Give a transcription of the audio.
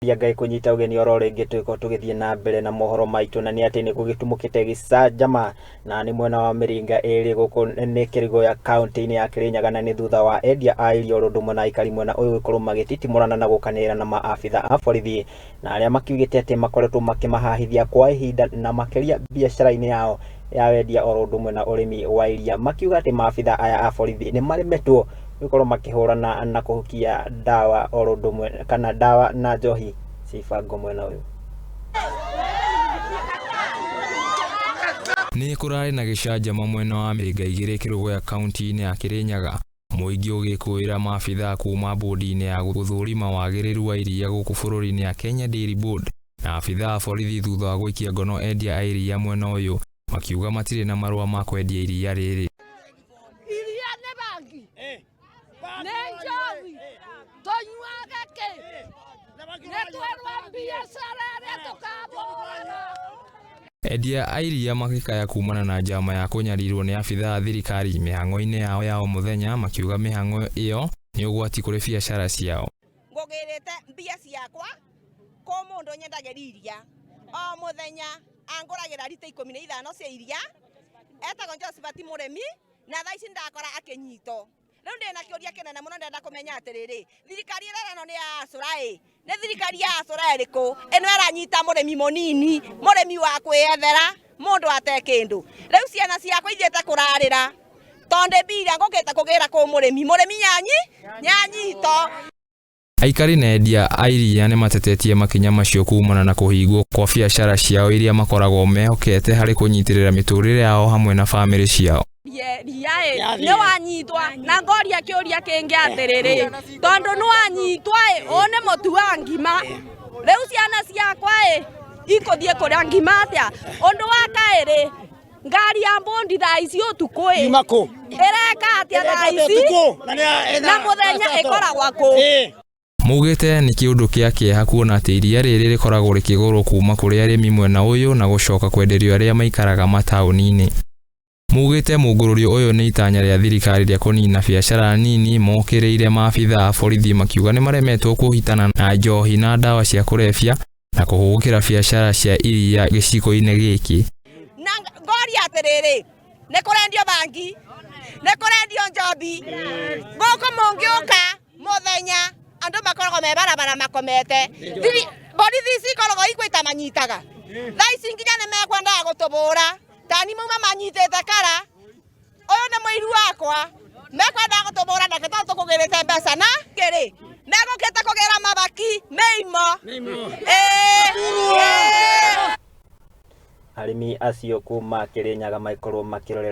Ngai kũnyita ũgeni oro rĩngĩ tũgĩkorwo tũgĩthiĩ na mbere na mohoro maitũ, na nĩ atĩ nĩ gũgĩtumũkĩte gĩcanjama na nĩ mwena wa mĩringa ĩrĩ gũkũ nĩ Kĩrĩgoya kaunti-inĩ ya Kĩrĩnyaga, na nĩ thutha wa endia a irio oro ũndũ ũmwe na aikari mwena ũyũ gũkorwo magĩtitimũrana na gũkanĩrĩra na maabitha a borithi, na arĩa makiugĩte atĩ makoretwo makĩmahahithia kwa ihinda na makĩria biacara-inĩ yao ya wendia oro ũndũ ũmwe na ũrĩmi wa iria, makiuga atĩ maabitha aya a borithi nĩ maremetwo gũkorwo makĩhũrana na kũhukia ndawa oro ũndũ ũmwe kana ndawa na njohi cibango mwena ũyũ. Nĩ kũrarĩ na gĩcanjama mwena wa mĩrĩnga igĩrĩ Kĩrũgũya kaunti-inĩ ya Kĩrĩnyaga, mũingĩ ũgĩkũĩra maabithaa kuma bũndi-inĩ ya gũthũrima wagĩrĩru wa iria gũkũ bũrũri-inĩ ya Kenya Dairy Board na abithaa a borithi thutha wa gũikia ngono endia a iria mwena ũyũ makiuga matirĩ na marũa ma kwendia iria rĩrĩ. Iria nĩ bangi, nĩ njohi, tũnyuage kĩ? Nĩ twerwo biacara ĩrĩa tũkabũraga. Endia a iria makĩkaya kumana na njama ya kũnyarirwo nĩ abithaa a thirikari mĩhang'o-inĩ yao ya o mũthenya, makiuga mĩhang'o ĩyo nĩ ũgwati kũrĩ biacara ciao. Ngũgĩrĩte mbia ciakwa kũ mũndũ nyendagĩria iria o mũthenya, angũragĩra rita 15 cia iria, etagwo Josephat Mũrĩmi, na thaa ici ndakora akĩnyitwo. Rĩu ndĩna kĩũria kĩnene mũno, ndĩrenda kũmenya atĩrĩrĩ, thirikari ĩrĩa ĩno nĩ ya acũra ĩ, nĩ thirikari ya acũra ĩrĩkũ ĩno ĩranyita mũrĩmi mũnini, mũrĩmi wa kwĩyethera, mũndũ ate kĩndũ? Rĩu ciana ciakwa ithiĩte kũrarĩra tondũ mbia ngũkĩte kũgĩra kũ mũrĩmi, mũrĩmi nyanyi nyanyito. Aikari na endia a iria nĩ matetetie makinya macio kumana na kũhingwo kwa biacara ciao iria makoragwo mehokete harĩ kũnyitĩrĩra mĩtũrĩre yao hamwe na bamĩrĩ ciao. Ria ĩ nĩ wanyitwa, na ngoria kĩũria kĩngĩ atĩrĩrĩ, tondũ nĩ wanyitwa ĩ, ũũ nĩ mũtu wa ngima, rĩu ciana ciakwa ĩ ikũthiĩ kũrĩa ngima atĩa? Ũndũ wa kaĩrĩ, ngari ya mbundi thaa ici ũtukũ ĩ Yuma kũ? Ĩreka atĩa thaa ici? Na mũthenya ĩkoragwa kũ? Maugĩte nĩ kĩũndũ kĩa kĩeha kuona atĩ iria rĩrĩ rĩkoragwo rĩkĩgũrwo kuma kũrĩ arĩmi mwena ũyũ na gũcoka kwenderio arĩa maikaraga mataũni-inĩ. Maugĩte mũngũrũrio ũyũ nĩ itanya rĩa thirikari rĩa kũnina biacara nini. Mokĩrĩire maabithaa a borithi makiuga nĩ maremetwo kũhitana na njohi na ndawa cia kũrebia na kũhũgũkĩra biacara cia iria gĩcigo-inĩ gĩkĩ. Na ngoria atĩrĩrĩ, nĩ kũrendio bangi, nĩ kũrendio njombi gũkũ? Mũngĩũka mũthenya, andũ makoragwo me barabara makomete. Borithi ici ikoragwo igwĩta manyitaga thaa ici nginya nĩ mekwendaga gũtũbũra tani mauma manyitĩte kara ũyũ nĩ mũiru wakwa, mekwendaga gũtũbũra nake tondũ tũkũgĩrĩte mbeca na kĩrĩ megũkĩte kũgĩra mabaki mĩimo. Ĩĩ. Arĩmi acio kuma Kĩrĩnyaga magĩkorwo makĩrorerwo.